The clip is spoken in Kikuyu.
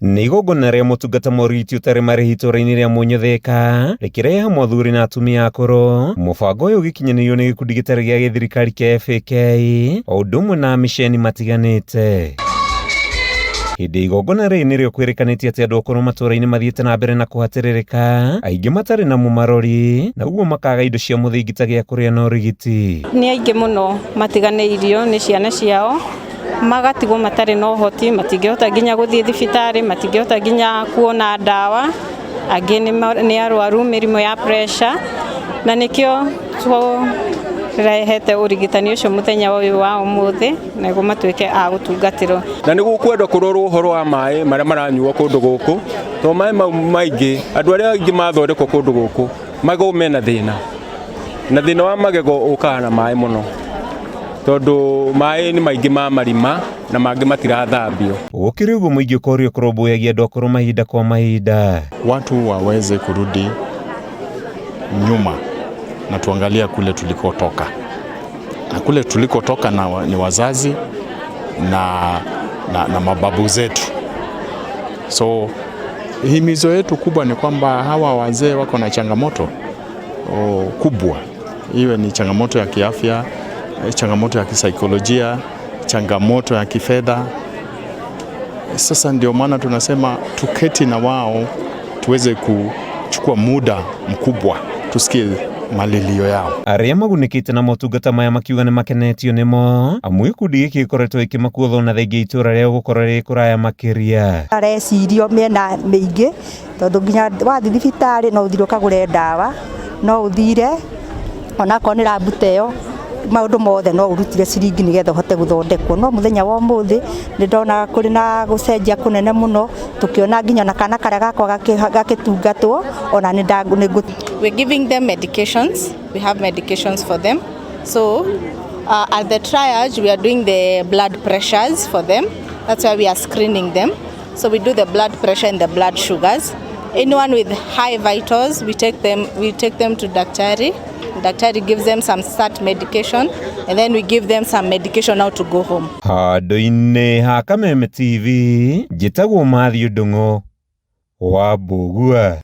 Nĩ igongona rĩa motungata ma ũrigiti ũtarĩ marĩhi itũra-inĩ rĩa Munyu Thika rĩkĩrehe hamwe athuri na atumia akũrũ. Mũbango ũyũ ũgĩkinyanĩrio nĩ gĩkundi gĩtarĩ gĩa gĩthirikari kĩa FAK o ũndũ ũmwe na amiceni matiganĩte. Hĩndĩ ya igongona rĩrĩ nĩrĩo kwĩrĩkanĩte atĩ andũ akũrũ matũra-inĩ mathiĩte na mbere na kũhatĩrĩrĩka, aingĩ matarĩ na mũmarori na ũguo makaga indo cia mũthingi ta gĩa kũrĩa na ũrigiti. Nĩ aingĩ mũno matiganĩirio nĩ ciana ciao magatigwo matarĩ na ũhoti, matingĩhota nginya gũthiĩ thibitarĩ, matingĩhota nginya kuona ndawa, angĩ nĩ arwaru mĩrimũ ya pressure, na nĩkĩo tũrehete ũrigitani ũcio mũthenya ũyũ wa ũmũthĩ nĩguo matuĩke a gũtungatĩrwo. Na nĩ gũkwendwo kũrorwo ũhoro wa maĩ marĩa maranyuo kũndũ gũkũ, tondũ maĩ mau maingĩ andũ arĩa aingĩ mathondekwo kũndũ gũkũ magego mena thĩna, na thĩna wa magego ũkaga na maĩ mũno, tondũ maĩ nĩ maingĩ ma marima na mangĩ matirathambio. Gũkĩrĩ ũguo mũingĩ ũkorio kũrũmbũyagia andũ akũrũ mahinda kwa mahinda. Watu waweze kurudi nyuma na tuangalia kule tulikotoka, na kule tulikotoka na, ni wazazi na mababu zetu. So himizo yetu kubwa ni kwamba hawa wazee wako na changamoto kubwa, iwe ni changamoto ya kiafya, changamoto ya kisaikolojia, changamoto ya kifedha. Sasa ndio maana tunasema tuketi na wao tuweze kuchukua muda mkubwa tusikie malilio yao. Arĩa magunĩkĩte na motungata maya makiuga nĩ makenetio nĩmo amu gĩkundi gĩkĩ gĩkoretwo gĩkĩmakuotho na thengia itũra rĩao gũkorwo rĩ kũraya makĩria. Arecirio mĩena mĩingĩ tondũ nginya wathiĩ thibitarĩ no ũthire ũkagũre ndawa, no ũthire onakorwo nĩ rambu ta ĩyo, maũndũ mothe no ũrutire ciringi nĩgetha ũhote gũthondekwo. No mũthenya wa ũmũthĩ nĩ ndona kũrĩ na gũcenjia kũnene mũno, tũkĩona nginya ona kana karĩa gakwa gagĩtungatwo ona nĩ nĩ We're giving them medications. We have medications for them. So at the triage, we are doing the blood pressures for them. That's why we are screening them. So we do the blood pressure and the blood sugars. Anyone with high vitals, we take them to Daktari. Daktari gives them some start medication, and then we give them some medication now to go home. Handũ-inĩ ha Kameme TV, njĩtagwo Matthew Ndung'u wa Mbũgua.